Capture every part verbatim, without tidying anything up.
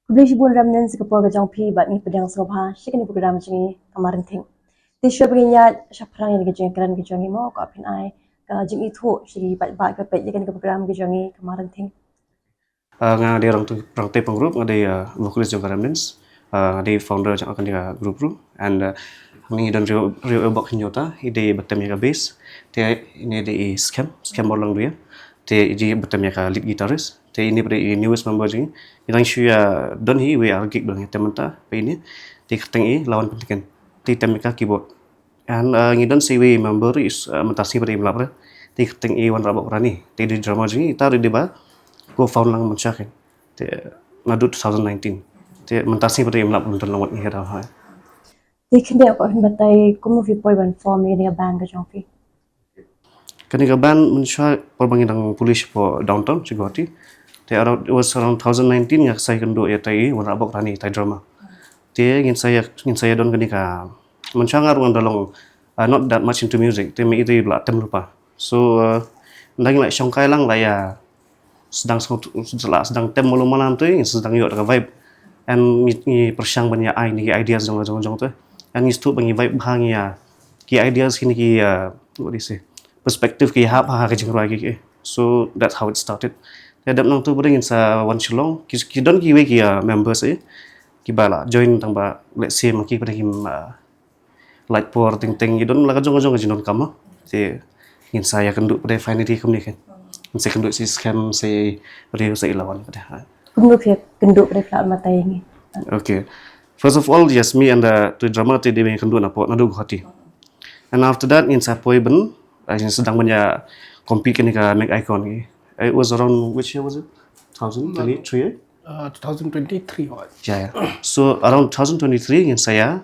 Khublei shibun Remnants ka por ka jong phi bad ngi pdiang sngewbha sha kane ka program jong ngi Ka Marenthing. Te shuwa ba ngin ïaid shaphrang ïa ka jingkren ka jong ngi mo, kwah phin ai ka jingithuh sha ki paidbah kiba peit ïa kane ka program ka jong ngi Ka Marenthing. Ah, nga dei Rangtei, Rangtei Pyngrope, nga dei, ah, vocalist jong ka Remnants. Ah, nga dei founder jong kane ka group ruh. And, ah, hangne ngi don Rio, Rio Ebok Hinjota, i dei ba tem ïa ka bass. Te ine dei i Skhem, Skhem Borlangduia. Te i dei ba tem ïa ka lead guitarist. Te ine pat dei i newest member jong ngi. Ngi dang shu ïa don hi, wei ar gig ba dang ïa tem mynta, ba ine. Te kyrteng i Lawan Pynthikhein. Te tem ïa ka keyboard. And, uh, ngi don sa iwei i member is, uh, mynta sngi pat im lap re. Te kyrteng i Wanrah Bok Rani. Te i dei drummer jong ngi, ita i dei ba co-found lang mynshuwa kein. Te naduh two thousand nineteen. Te mynta sngi pat im lap, ym don lang wat ngi ha dau ha. Te khyndiat kwah phin batai kumno phi poi ban form ïa kane ka band ka jong phi. Kane ka band mynshuwa por ba ngi dang pule shapoh downtown sha Guwahati. Te around, it was around two thousand nineteen nga sa ïakynduh ïa ita i Wanrah Bok Rani, ita i drummer. Te ngin sa ïa, ngin sa ïa don kane ka, mynshuwa nga ruh nga da long, uh, not that much into music. Te ma ita i ba la tem lypa. So, uh, ynda ngi la shongkai lang la ïa sdang sngewthuh, la sdang tem malu malam te, ngin sdang ïoh da ka vibe. And ngi, ngi pyrshang ban ïa ai ïa ki ideas jong, jong, jong te. And ngi sngewthuh ba ngi vibe bha, ngi ïa, ki ideas kine ki, uh, what do you say? Perspective ki hap ha ka jingrwai ki, ki. So that's how it started. Te dep nangtu pat ngin sa wan Shillong, ki, ki don kiwei ki, uh, members eh. Kiba la join tang ba, let's say, ma ki pat kim, uh, lait por teng teng, ki don la ka jong ka jong ka jingdonkam. Te ngin sa ïakynduh pat finally kumne kein. Ngin sa kynduh sa i Skhem, sa i Rio, sa i Lawan pat. Kumno phi ïakynduh pat, phi lah ban batai ïa ngi? Okay. First of all, yes, me and the two drummer te dei ba ngi ïakynduh napoh, naduh Guwahati. And after that, ngin sa poi ban, uh, ngin sdang ban ïa compete kane ka Make Icon. It was around, which year was it? Two thousand twenty-three, eh? Uh, two thousand twenty-three, what? Yeah, yeah. So around two thousand twenty-three ngin sa ïa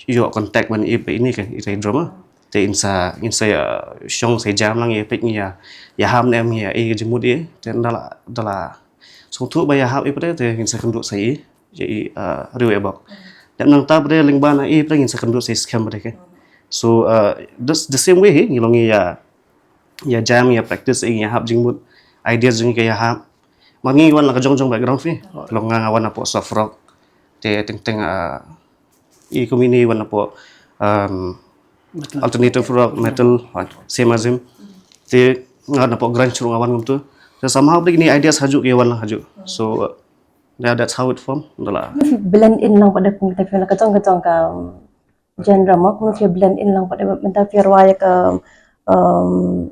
ïoh contact ban ïa ine kein, ita i drummer. Te ngin sa, ngin sa ïa shong sa jam lang, ïa peit ngi ïa, ïa ham ne em, ïa, ïa jingmut ïa. Te ynda la, ynda la sngewthuh ba ïa hap ïa pat te ngin sa kynduh sa i, ïa i, uh, Rio Ebok. Dep nangta pat lyngba na i pat ngin sa kynduh sa i Skhem pat kein. So, uh, the, the same way hi, ngi long ïa, ïa jam, ïa practice, ïa hap jingmut, ideas jong ngi ka ïa hap. Ma ngi wan la ka jong jong background phi. Long nga, nga wan napoh soft rock. Te teng teng, uh, i kumne i wan napoh, um, alternative rock, metal, same as him. Te nga napoh grunge ruh nga wan kumtu. Te somehow dei kine ideas ha ju ki wan ha ju. So, uh, yeah, that's how it formed. Ynda la. Blend in lang pat da kumta phi la ka jong ka jong ka, um, genre mo, kumno phi blend in lang pat da mynta phi rwai ka, um,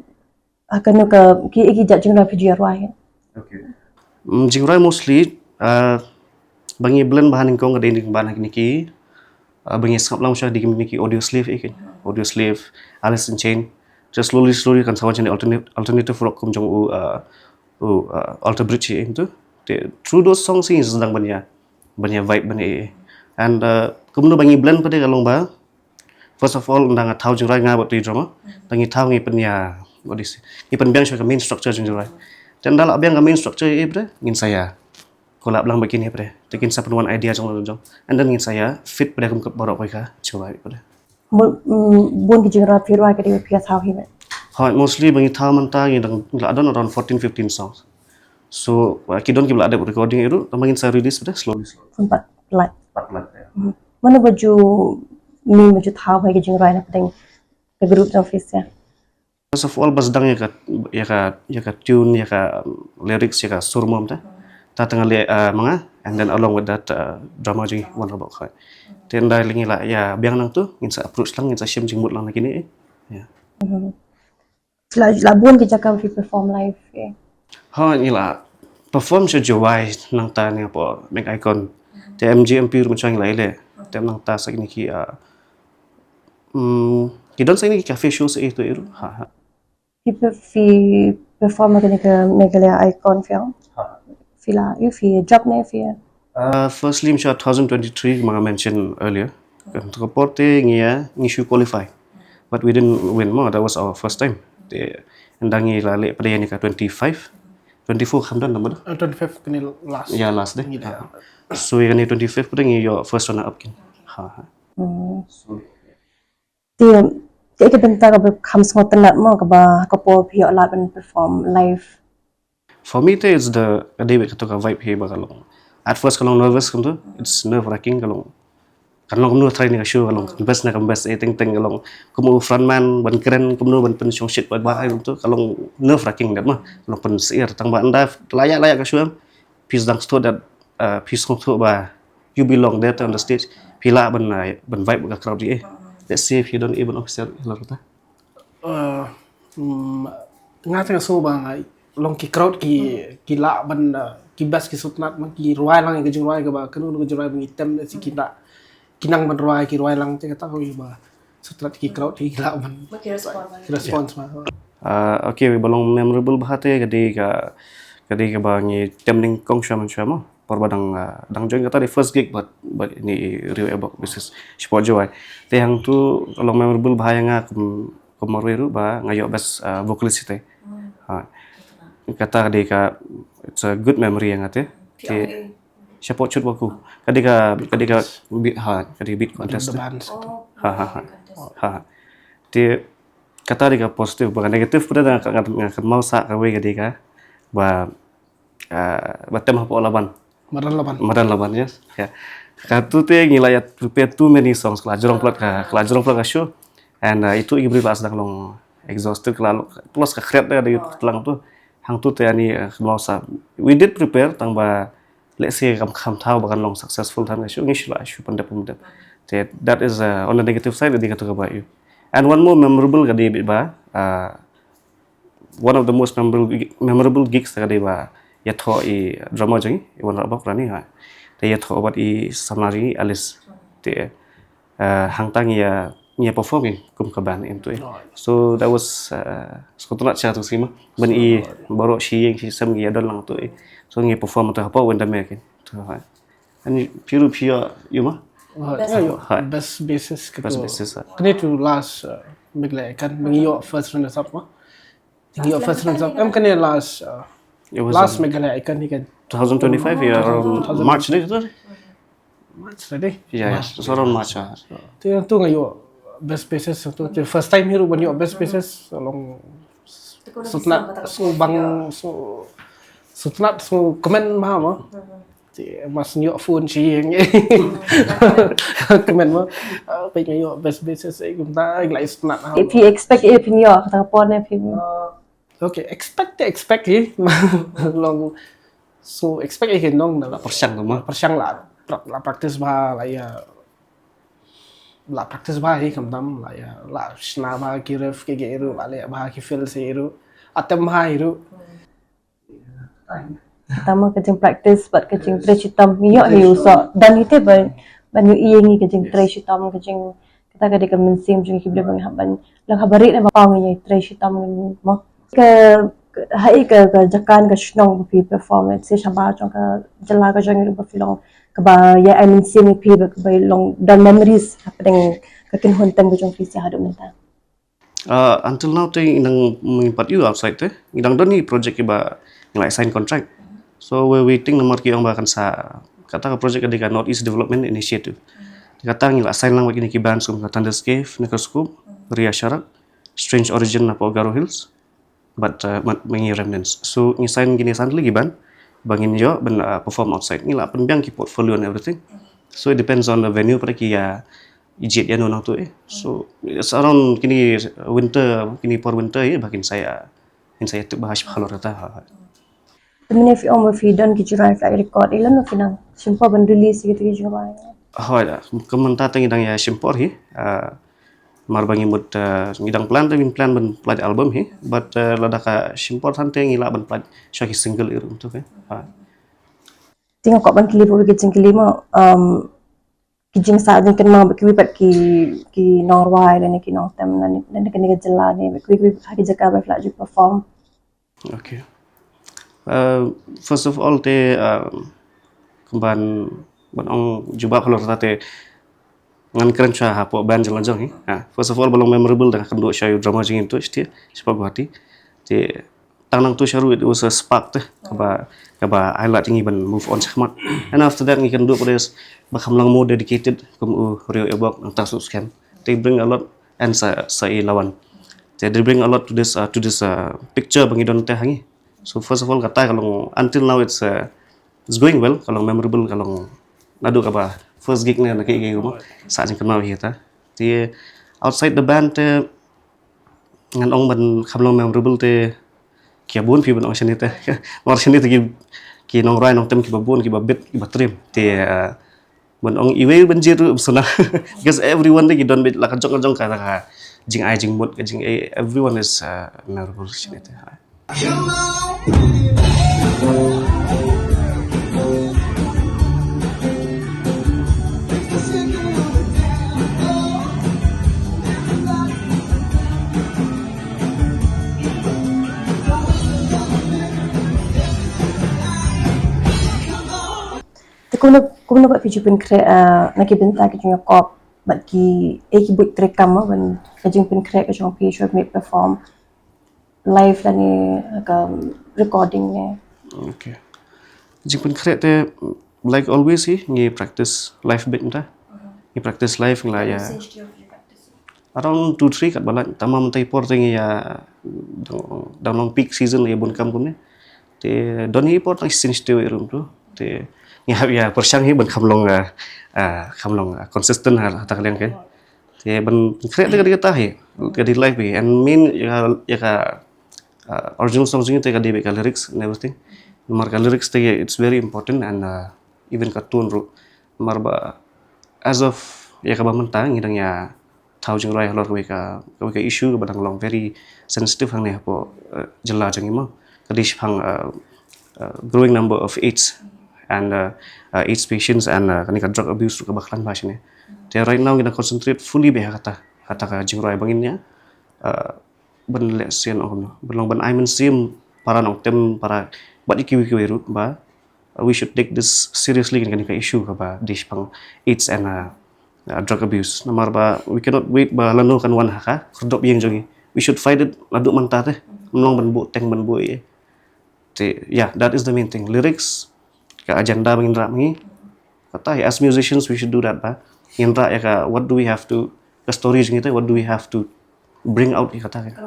ha kano ka, ki, ki jait jingrwai phi ju rwai? Okay. Mm, jingrwai mostly, uh, ba ngi blend bha nyngkong ka dei lyngba na kine ki, uh, ba ngi sngap lang sha dei kine ki Audioslave, eh, ki Audioslave, Alice in Chains. Just slowly, slowly kan sa wan sha kine alternate, alternative rock kum jong u, uh, u, uh, Alter Bridge, eh, kumtu. Te through those songs hi sdang ban ïa, ban ïa vibe ban ïa. And, uh, kumno ba ngi blend pat ka long ba, first of all, ynda nga thaw jingrwai nga bad ita i drummer. Ynda ngi thaw ngi pynïa, what do you say? Ngi pynbiang shuwa ka main structure jingrwai. Te ynda la biang ka main structure ïa pat ngin sa ïa collab lang bad kine pat. Te kin sa pynwan idea jong jong. And then ngin sa ïa fit pat kum ka baroh ka jingrwai pat. Bun, mm, bun ki jingrwai phi rwai ka dei phi ïa thaw hi mo? Hooid, mostly ba ngi thaw mynta ngi dang la don around fourteen fifteen songs. So, uh, ki don kiba la dep recording ïa ruh, tang ba ngin sa release pat slowly slowly. Pat lait. Pat lait, yeah. Mhm. Mano ba ju, mih ba ju thaw ha ki jingrwai na pdeng ka group jong phi sa? First of all, ba sdang ïa ka, ïa ka, ïa ka tune, ïa ka, um, lyrics, ïa ka sur mo mynta. Ta tang leh, uh, ma nga, and then along with that, uh, drummer jong ngi Wanrah Bok. Te ynda lei ngi la ïa biang nangtu, ngin sa approach lang, ngin sa shim jingmut lang na kine, eh. Yeah. Mhm. La, la bun ki jaka phi perform live, eh? Ha, ngi la perform sha Jowai nangta ne hapoh Make Icon. Te M G M P ruh mynshwa ngi la ïaleh. Te nangta sa kine ki, ah, mm, ki don sa kine ki cafe show sa ïa tu ïa ruh. Ha, ha. Phi pe-, phi perform ha kane ka Meghalaya Icon phi ong? Ha. Phi la, ïa phi drop ne phi? Uh, firstly, mynshwa two thousand twenty-three, ma nga mention earlier. Kan tu ka por te ngi ïa, ngi shu qualify. But we didn't win mo, that was our first time. Te, ynda ngi la leh pat ïa kane ka twenty-five, twenty-four kham don namar. Uh, twenty-five kane last. Ya, last dei. Ngi la. Ha. So, ïa kane twenty-five pat ngi ïoh first runner up kein. Ha, ha. Hmm. So, Te, Kaei ka bynta kaba kham sngewtynnat mo kaba ha ka por phi ïoh lad ban perform live? For me te, it's the, ka dei beit kato ka vibe hi ba ka long. At first ka long nervous kumto, it's nerve wracking ka long. Kan long kumno try ne ka show ka long, kan best ne kan best, eh, teng teng ka long. Kum u frontman ban kren kumno ban pynshongshit bad ba ai kumto, ka long nerve wracking dat ma. Ka long pynsyier tang ba ynda la ïa la ïa ka show em, phi sdang sngewthuh dat, uh, phi sngewthuh ba you belong there on the stage. Phi lah ban, uh, ban vibe ka crowd ïa. Let's see if you don't even officer la kata. Uh, mm, nga teng so ba nga long ki crowd ki, ki lah ban, uh, ki best ki sngewtynnat ma, ki rwai lang ka jingrwai kaba kano kano ka jingrwai ba ngi tem da si ki lah, ki nang ban rwai, ki rwai lang te kata ko ba sngewtynnat ki crowd ki lah ban. Ba ki respond. Ki response ma. Uh, okay, ba long memorable bha te ka dei ka, ka dei kaba ngi tem nyngkong shuwa man shuwa mo. Por ba dang, uh, dang join kata dei first gig bad, bad ine i Rio Ebok basis shapoh Jowai. Te hangto ka long memorable bha ïa nga kum, kum marwei ruh ba nga ïoh best, uh, vocalist te. Ha. Kata ka dei ka, it's a good memory ïa nga te. Te shapoh Chutwakhu. Ka dei ka, ka dei ka beat, ha, ka dei beat contest. The band. Ha, ha, ha. Ha, ha. Te kata dei ka positive, ba ka negative pat nga, nga, nga kynmaw sa kawei ka dei ka ba, ah, ba tem hapoh Laban. Madan Laban. Madan Laban, yes. Ya. Kato te ngi la ïa prepare too many songs, ka la jrong palat ka, ka la jrong palat ka show. And, uh, itu i briew la sdang long exhausted, ka la long, plus ka khriat da dei tlang tu. Hangto te ani, uh, kynmaw sa. We did prepare tang ba, let's say, kam kham thaw ba kan long successful than ka show, ngi shu la shu pyndep pyndep. Te that is, uh, on the negative side, dei kato kaba ïoh. And one more memorable ka dei beit ba, uh, one of the most memorable, memorable gigs ka dei ba ïathoh i drummer jong ngi, i Wanrah Bok Rani, ha. Te ïathoh bad i samla jong ngi Alice. Te, eh, hangta ngi ïa, ngi ïa perform kum ka band ïa tu. So that was, eh, sngewtynnat sha tu sima. Ban i baroh shi ïing shi sem ngi ïa don lang tu. So ngi perform tu hapoh Windermere kin. Tu, ha. Ani phi ruh phi ïoh, ïoh ma? Best. Ïoh, ïoh. Best bassist. Best bassist, ha. Kane tu last, uh, Meghalaya Icon, ba ngi ïoh first runners up ma. Ngi ïoh first runners up. Em kane last, uh, last Meghalaya Icon ni kan. Two thousand twenty-five, yeah, around March dei tu. March dei. Yeah, yeah, so around March, ah. Tu, tu nga ïoh best bassist tu. Tu first time hi ruh ban ïoh best bassist. Long sngewtynnat, sngew bang, sngew, sngewtynnat, sngew kmen ma ma. Te mas ïoh phone shi ïing. Kmen ma. Ah, peit nga ïoh best bassist, eh, kumta, eh, la sngewtynnat. If you expect, if you ïoh kata ka por ne, if you, uh, okay, expect te expect hi. Long, so expect hi nong na la pyrshang tu ma. Pyrshang la, pra-, la practice bha la ïa. La practice bha hi khamtam la ïa. La shna bha ki riff ki, ki ruh, la leh bha ki fills hi ruh. Atem bha hi ruh. Tang ma ka jing practice bad ka jing trei shitom ngi ïoh hi u soh. Don hi te ban, ban ïohi ïa ngi ka jing trei shitom, ka jing, kata ka dei ka mynsiem jong ngi ki briew ba ngi hap ban, la haba rit ne ba paw ngi ïa trei shitom ngi mo. Ka, ka, ha i ka, ka jaka ka shnong ba phi perform, se shabar jong ka jylla ka jong ngi ba phi long kaba ïa ai mynsiem ïa phi ba, kaba long don memories hapdeng ka kynhun tem ka jong phi sha haduh mynta. Uh, until now te ngi dang, ngi pat ïoh outside te. Ngi dang don hi project kiba ngi la sign contract. So we're waiting namar ki ong ba kan sa, kata ka project ka dei ka North East Development Initiative. Kata ngi la sign lang bad kine ki bands kum ka Thunderscape, Necroscope, Ria Sharak, Strange Origin napoh Garo Hills. But, uh, ma, ma ngi Remnants. So ngi sign kine san tylli ki band ba ngin ïoh ban, uh, perform outside. Ngi la pynbiang ki portfolio and everything. So it depends on the venue, pada ki ïa jied ïano nangtu eh. So it's around kine winter, kine por winter eh, ba kin sa ïa, kin sa ïa tip ba hash halor kata ha. Te mynne phi ong ba phi don ki jingrwai phi la record, ïa lano phi nang shim por ban release ïa kita ki jingrwai? Hooid, kumta te ngi dang ïa shim por hi. Ah, mar ba ngi mut, ah, ngi dang plan te, ngi plan ban pynlait album hi. But, ah, lada ka shim por than te ngi lah ban pynlait shuwa ki single ïa ruh tu ke. Ha. Te nga kwah ban kylli pat ki jingkylli mo, um, ki jingsah jingkynmaw bad kiwei pat ki, ki nongrwai lane ki nongtem lane, lane kane ka jylla ne bad kiwei kiwei ha ki jaka ba phi la ju perform. Okay. Uh, first of all te, uh, kumban ban ong jubab halor kata te ngan kren shuwa hapoh band jong la jong hi. Ha, first of all ba long memorable da nga kynduh shuwa ïa u drummer jong ngi tu shati shapoh Guwahati. Te tang nangtu shuwa ruh it was a spark te kaba, kaba ai lad ïa ngi ban move on shakhmat. And after that ngi kynduh pres ba kham long more dedicated kum u Rio Ebok nangta shu skhem. Te bring a lot, and sa sa i Lawan. They, they bring a lot to this uh, to this uh, picture ba ngi don te hangi. So first of all, kata ka long, until now it's uh, it's going well, ka long memorable, ka long naduh kaba first gig ne na ki ki ruh. Sa jingkynmaw hi ta. Te outside the band te ngan ong ban kham long memorable te ki bun phi ban ong shane te. Mar shane te ki ki nongrwai nongtem kiba bun, kiba bit, kiba trim. Te uh, ban ong iwei ban jied ruh sngewbha. Because everyone te ki don bit la ka jong ka jong ka, la ka jingai jingmut ka jingai, everyone is uh, memorable shane te. Te kumno kumno ba phi ju pynkhreh uh, na ki bynta ki jingïakop bad ki eh ki buit treikam ban ka jingpynkhreh ka jong phi shuwa mih perform live lane ka recording ne. Okay. Jingpynkhreh te like always hi ngi practice live bit mynta. Ngi practice live ngi la ïa around two three kat ba la tang mynta i por te ngi ïa dang dang long peak season ïa bun kam kumne. Te don hi por tang shisien shuh te i rum tu. Te ngi hap ïa pyrshang hi ban kham long uh, uh, kham long uh, consistent ha ha ta ka liang ke. Te ban khreh te ka dei kata hi ka dei live hi and main ïa ka ïa ka uh, original song jong ngi te ka dei bad ka lyrics and everything. Namar ka lyrics te it's very important and uh, even ka tone ruh. Namar ba as of ïa kaba mynta ngi dang ïa thaw jingrwai halor kawei ka kawei ka issue kaba dang long very sensitive hangne hapoh uh, jylla jong ngi mo. Ka dei shaphang uh, uh, growing number of AIDS and uh, uh, AIDS patients and uh, kane ka drug abuse ruh kaba khlaiñ bha shane. Te right now ngi dang concentrate fully beit ha kata kata ka jingrwai ba ngin ïa uh, ban leh sien ong kumno ban long ban ai mynsiem para nongtem para bad ïa kiwei kiwei ruh ba uh, we should take this seriously kane ka issue kaba dei shaphang AIDS and uh, uh, drug abuse. Namar ba we cannot wait ba lano kan wan ha ka khyrdop ïing jong ngi. We should fight it naduh mynta te. Ym long ban buh teng ban buh ïa. Te yeah, that is the main thing. Lyrics ka agenda ba ngin rah ma ngi. Kata hi as musicians we should do that ba. Ngin rah ïa ka what do we have to ka story jong ngi te what do we have to bring out ïa kata ka.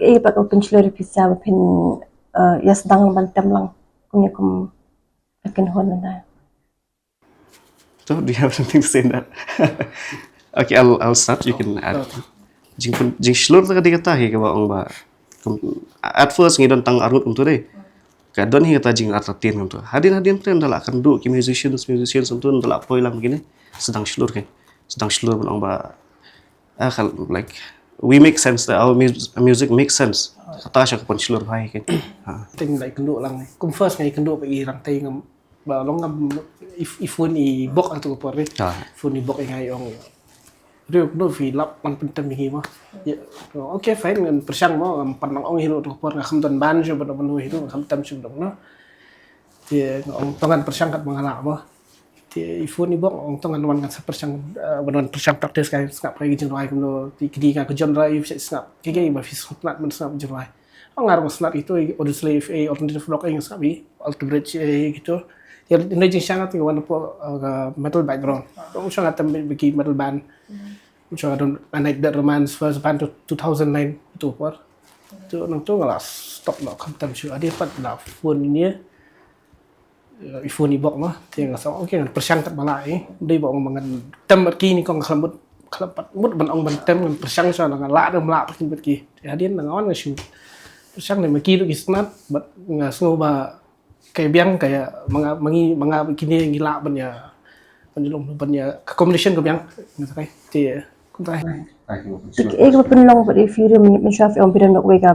Kaei pat ka pynshlur ïa phi sa ba phin uh, ïa sdang ban tem lang kumne kum ka kynhun na. So, do you have something to say in that? Okay, I'll I'll start. You can add. Jing jing shlur ta ka dei kata hi kaba ong ba at first ngi don tang arngut kumtu dei. Ka don hi kata jing entertain kumtu. Hadien hadien te da la kynduh ki musicians musicians kumtu da la poi lang kine. Sdang shlur ke. Sdang shlur ban ong ba ah, like we make sense, our music makes sense. Kata sha ka pynshlur bha hi ke. Ting dei kynduh lang. Kum first ngai kynduh ba i rang tei ngam ba long ngam i phone i bok atu ka por ni. Phone i bok i ngai ong. Riu kynduh phi lap man pyntem hi ma. Okay, fine, ngan pyrshang mo ngam pan lang ong hi lo tu ka por nga kham don ban shu ban ban hi lo kham tam shu dong no. Ti ong tong ngan pyrshang kat ba nga lah mo. Te i phone i bok ong tong ngan wan ngan sa pyrshang ban wan pyrshang practice kai sngap kai jingrwai kumno ti kidi ka genre i sngap ki ki ba phi sngap man sngap jingrwai. Ong ngar sngap itu Audioslave a alternative rock ing sngap i Alter Bridge a gitu. Ya ni jing shang ati wan po metal background. Ong shang atam biki metal band. Ong shang atam Night Dead Romance first band to two thousand nine tu por. Tu nang tu ngala stop no kam tam shu adi pat la phone ni. I phone i bok ma te nga sa okay ngan pyrshang kat ba lah i dei ba ong ba ngan tem bad ki ni kong khlem mut khlem pat mut ban ong ban tem ngan pyrshang sa nga lah dei mlah pat ki bad ki hadien nga wan nga shu pyrshang ne ma ki ruh ki snat bad nga sngew ba kai biang kai ma nga ma ngi ma nga kine ngi lah ban ïa ban ïa long ban ïa ka combination ka biang nga sa kai te kum tai. Ki eh ka pynlong bad i phone i mynshuwa phi ong phi don bad wei ka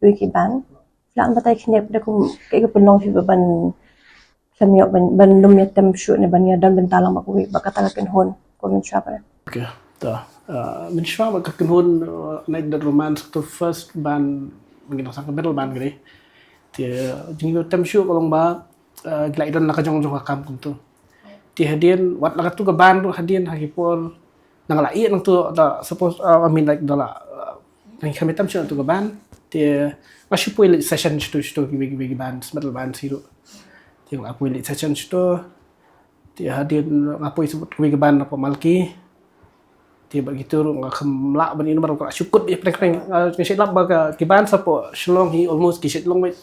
wei ki band. Phi lah ban batai khyndiat da kum ki eh ka pynlong phi ba ban Kam ïoh ban, ban lum ïa tem shuh ne ban ïa don bynta lang bad kawei, bad kata ka kynhun, ko mynshuwa pat. Okay. Ta, uh, mynshuwa bad ka kynhun, uh, Night That Romance, tu first band, ngi nang sang ka metal band kane. Te, uh, jingïoh tem shuh ka long ba, uh, ki la i don la ka jong jong ka kam kumtu. Te hadien, wat la katu ka band ruh hadien ha ki por, nang la i nangtu da suppose, uh, I mean, like, da la, uh, nang kham tam shuh nangtu ka band. Te, nga shu poi leit session shuh shuh ki, ki, ki band, metal band shuh. Te nga poi leit session shuh. Te hadien nga poi shu poi ki band na pa Malki. Te bad kitu ruh nga kham lah ban ïa namar ka shu kut beit pyrshah pyrshah. Nga shu lap ba ka ki band sa pa Shillong hi almost ki shet long beit.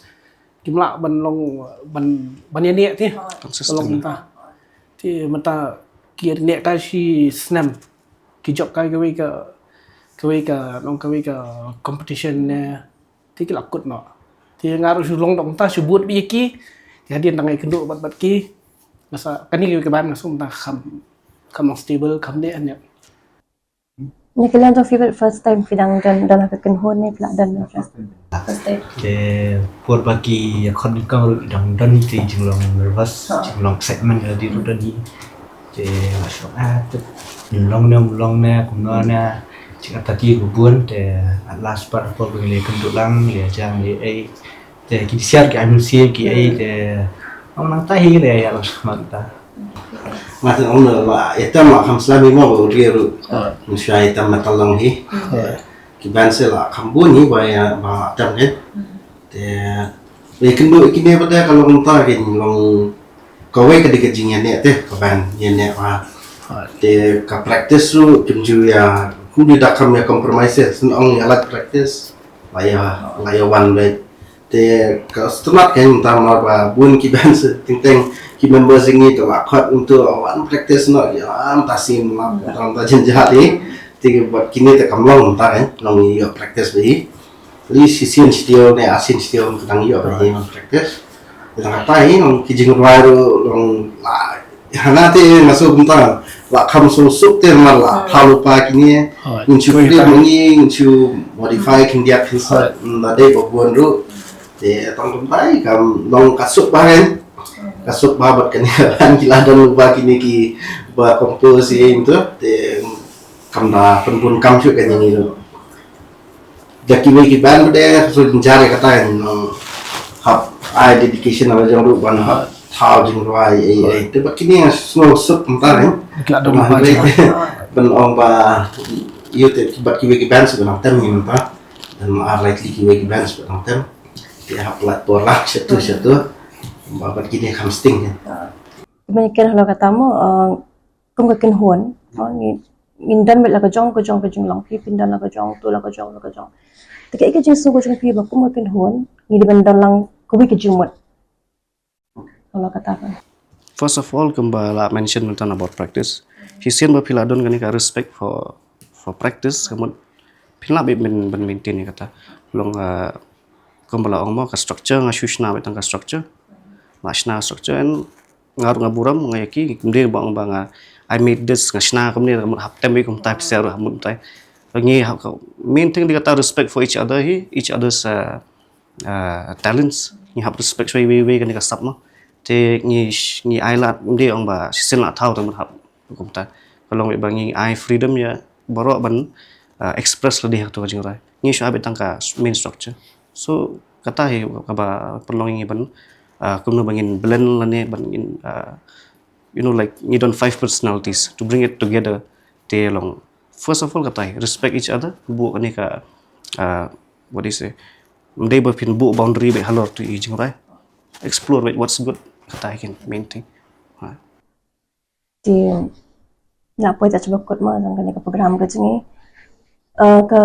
Kim lah ban long ban, ban ïa neh te. Consistent. Long mynta. Te mynta ki ïa neh ka shi snem. Ki jop ka kawei ka, kawei ka, long kawei ka competition ne. Te ki la kut noh. Te nga ruh shu long dong mynta shu bud beit ïa ki. Te hadien dang ai kynduh bad bad ki. Nga sa kane kawei ka band nga shu mynta kham, kham long stable, kham neh hangne. Ïa ki la don phi first time phi dang don, don ha ka kynhun ne phi la don first time? First time. Te por ba ki ïa khot nyngkong ruh dang don te jinglong nervous, ha, jinglong excitement ka dei ruh don hi. Te la shong ah te long ne long ne kumno ne. Jingïatati bun te at last pat por ba ngi leit kynduh lang, leit jam leit ei. Te ki siar ki ai mynsiem ki ei te ong nangta hi leit ïa la shong nangta. Nga tang ong na la ïa tam la kham slem hi mo ba u dei ruh. Hooid. Mynshuwa ïa tam metal lang hi. Hooid. Ki band se la kham bun hi ba ïa ba tam hi. Te ïa kynduh ïa kine ba te ka long ta ki long kawei ka dei ka jingïaneh te ka band ïaneh ba. Hooid. Te ka practice ruh kim ju ïa kim ju da kham ïa compromise, shu ong ïa la practice la ïa, la ïa wan beit. Te ka sngewtynnat kein mynta namar ba bun ki band se teng teng ki members jong ngi te la khot un to wan practice noh, ïa mynta sien la mynta, mynta jynjar hi. Te bad kine te kam long mynta kein, long ïa practice beit. Li shisien shi taïew ne arsien shi taïew ka dang ïoh ba hi wan practice. Te tang kata hi long ki jingrwai ruh long la Hana te nga sngewthuh mynta la kham suk suk te namar la, hooid, pha lypa kine. Hooid. Ngin shu, hooid, clip ma ngi, ngin shu modify khyndiat khyndiat. Hooid. Ym da dei ba bun ruh. Te tang kumta i kam long ka suk bha kein. Ka suk bha bad kane ka band ki la don lypa kine kiba compose ïa ngi to. Te kam da pynbun kam shuh ka jong ngi ruh. Da kiwei ki band ba dei, ka shu jynjar ïa kata, nang hap ai dedication la jong ruh ban hap thaw jingrwai ei ei. Te bad kine nga sngewsuk mynta, eh. Ki la don, ban, ban ong ba ïa te bad kiwei ki band shu ban tem mynta. Dan ma ar lai kiwei ki band shu ban tem. Te hap lait por la shatu shatu. Ba bad kine kham sting, eh. Te mynta kane halor kata mo, eh, kum ka kynhun, mo, ngi, ngin don beit la ka jong ka jong ka jinglong, phi phin don la ka jong, tu la ka jong, la ka jong. Te kaei ka jingsngew ka jong phi ba kum ka kynhun ngi dei ban don lang kawei ka jingmut? Ka la kata ka. First of all, kumba la mention mynta about practice, shisien ba phi la don kane ka respect for, for practice, ka mut phin lah beit ban, ban maintain ïa kata. Long, ah, kumba la ong mo, ka structure nga shu shna beit tang ka structure. Nga shna structure and nga ruh nga burom nga ïa ki, kumne ba ong ba nga, I made this, nga shna kumne, hap tem beit kumta, phi sa ruh hap mut kumta. Ngi hap ka, main thing dei kata respect for each other hi, each other's, uh, uh, talents. Ngi hap respect shuwa iwei iwei kane ka sap mo. Te ngi sh-, ngi ai lad, ym dei ong ba shisien la thaw te mut hap kumta. Ka long beit ba ngi ai freedom ïa baroh ban, uh, express lade ha kato ka jingrwai. Ngi shu ai beit tang ka s-, main structure. So kata hi kaba pynlong ïa ngi ban, uh, kumno ba ngin blend lane ban ngin, uh, you know, like, ngi don five personalities, to bring it together. Te long, first of all, kata hi, respect each other, buh kane ka, uh, what do you say? Ym dei ba phin buh boundary beit halor tu i jingrwai. Explore beit what's good, kata hi ka main thing. Ha. Te nga poi ta shaba kut mo jong kane ka program ka jong ngi. Eh, ka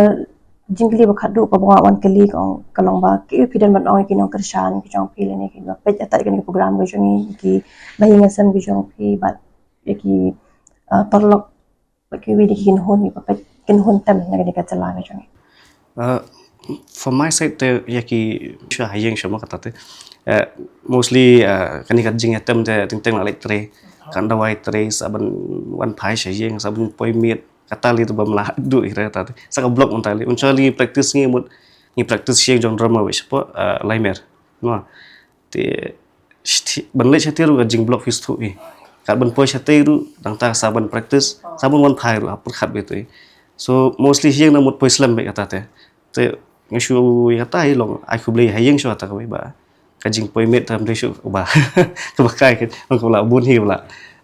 jingkylli ba khatduh kaba nga wan kylli ka ong, ka long ba kaei phi don ban ong ïa ki nongkyrshan ki jong phi lane kiba peit ïa kane ka program ka jong ngi, ki bahaïing hasem ki jong phi bad ïa ki, eh, paralok, bad kiwei de ki kynhun kiba peit, kynhun tem na kane ka jylla ka jong ngi. Uh, from my side te ïa ki sha ha ïing sha mo kata te. Uh, mostly, uh, kane ka jingïatem te teng teng la leit trei. Kan dawai trei sa ban wan phai sha ïing, sa ban poi miet. Kata lei te bym lah duh ïa kata te. Sa ka block mynta lei. Un sha lei practice ngi mut, ngi practice sha ïing jong drummer wei shapoh, uh, Laimer. Mo. Te Shiti, ban leit shatei ruh ka jing block phi sngewthuh hi. Kat ban poi shatei ruh, dang ta sa ban practice, sa ban wan thai ruh, ha pyrkhat beit hi. So, mostly hi ïeng na mut poi slem beit kata te. Te, nga shu ïa kata hi long, ai khublei ha ïeng shuwa ta kawei ba. Ka jing poi miet tam dei shu ba. Kaba kai ka, long kaba la bun hi ba la.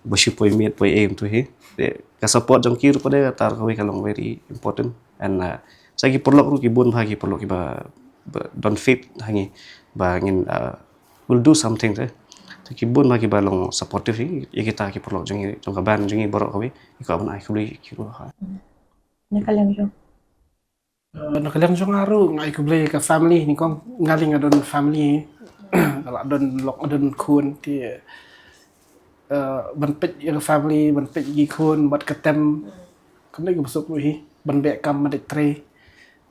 Ba shu poi miet, poi aim tu hi. Te, ka support jong ki ruh pat de kata kawei ka long very important. And, uh, sa ki paralok ruh ki bun bha ki paralok kiba, ba don faith ha ngi. Ba ngin, uh, will do something te. Te ki bun bha kiba long supportive hi, ïa kita ki paralok jong ngi, jong ka band jong ngi baroh kawei, ïa ka ban ai khublei ki ruh ha. Na ka liang jong. Eh, na ka liang jong nga ruh nga ai khublei ka family ni kong, nga liang nga don family. Nga la don lok, nga don khun te, eh, ban peit ïa ka family, ban peit ïa ki khun, bad ka tem. Kam dei kaba suk ruh hi, ban beh kam ban leit trei.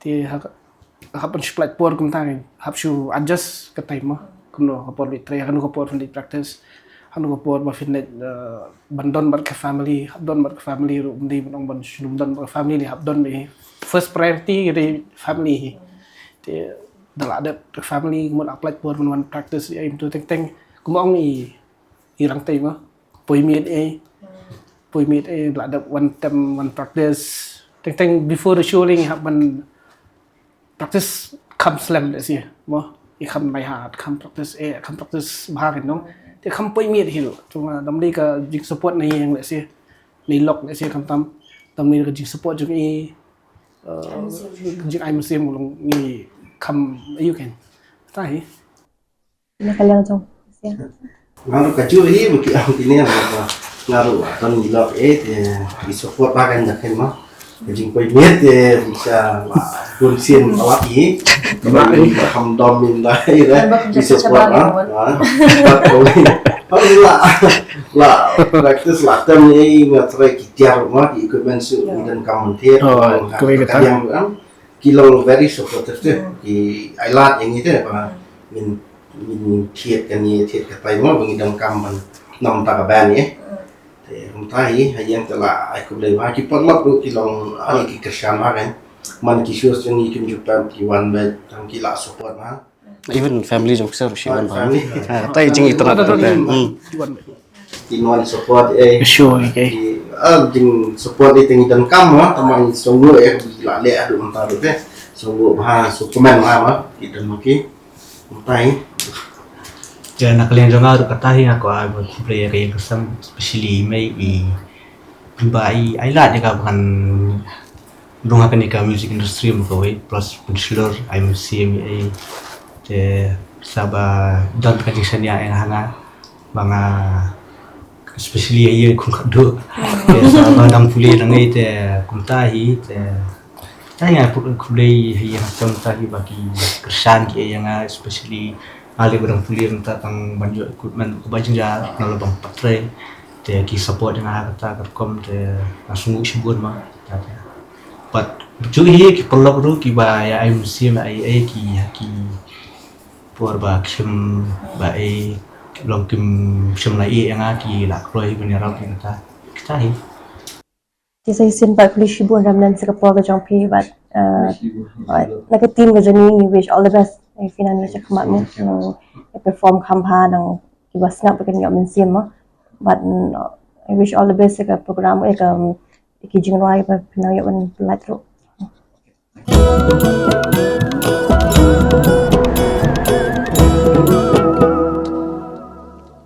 Te ha, hap ban shu pynlait por kumta ngi, hap shu adjust ka time mo. Kumno ka por leit trei, kano ka por phin leit practice, kano ka por ba phin leit, eh, ban don bad ka family, hap don bad ka family ruh, ym dei ban ong ban shu don bad ka family, hap don hi. First priority ka dei family hi. Te da la dep ka family, kumno hap pynlait por ban wan practice, ïa im tu teng teng, kumno ong i i rang tei mo. Poi miet ei. Poi miet ei, la dep wan tem, wan practice. Teng teng before the show leng hap ban practice kham slem lehse mo. I kham by heart, kham practice ei, kham practice bha ken nong. Te kham poi miet hi ruh. Cuma dam dei ka jing support na ïeng lehse. Na i lok lehse kham tam. Dam dei ka jing support jong i, eh, jing ai mynsiem long ngi kham ayu ken. Ta hi. Na ka liang jong. Nga ruh ka ju hi, ba ki am kine, ba, ba, nga ruh, ba, ton i lok, eh, te, i support ba kan dak ma. Ka jingpoi miet, te, bisa, ba, bun sien, ba, i, ba, i, ba, ham dom in, ba, i, ba, i support, ba, ba, ba, ko, ba, la, la, practice la, tem, eh, nga try ki tiar, ma, ki equipment su, i dan kam, te, Oh, ka, ka, ka, ka, yang, kan, ki long very supportive te, ki ai lad ïa ngi te, ba, ngin ngin thied kane thied katai mo ba ngi donkam ban nam ta ka ban ïa. Te kumta hi ha ïeng te la ai khublei ba ki paralok ruh ki long ha ki kyrshan ba kan. Man ki shows jong ngi kim ju pam ki wan ba tang ki la support ba. Even family jong ki sa ruh shi wan ba. Family. Ha, tai jing ita na ta. Hmm. Ki wan support eh. Sure, okay. Ki, ah, jing support eh te ngi donkam ba, tama ngi sungguh eh ki la leh haduh mynta ruh te. Sungguh ba, so komen ba, ba ki don ma ki. Kumta hi. Te na ka liang jong nga ruh kata hi nga kwah ban khublei ïa ka ïing ka sem, especially i mei i pynba i ai lad ïa ka ba ngan rung ha kane ka music industry mo kawei, plus pynshlur ai mynsiem ïa i. Te sa ba don ka jingshaniah ïa nga ha nga ba nga especially ïa i khun khatduh. Te sa ba dang pule dang ei te kumta hi te. Te nga put khublei ha ïa nga kumta hi ba ki kyrshan ki ïa nga especially nga leh ba dang pule mynta tang ban ïoh equipment kaba jynjar na la bang pat trei. Te ki support ïa nga ha kata ka rukom te nga sngewsih shibun ma. Te, te. But ju hi ki paralok ruh kiba ïa ai mynsiem ïa i, i ki, ki por ba kim ba i long kim shym la ïeh ïa nga ki la kloi ban ïarap ïa kata. Kita hi. Te sa shisien pat khublei shibun Remnant sa ka por ka jong phi bad, eh, bad na ka team ka jong ngi ngi wish all the best. Ïa phi nang ïa sha khmat mo, nang ïa perform kham bha, nang kiba sngap ba kin ïoh mynsiem mo. Bad, mm, I wish all the best ïa ka program, ïa ka, ïa ki jingrwai ba phi nang ïoh ban pyllait ruh.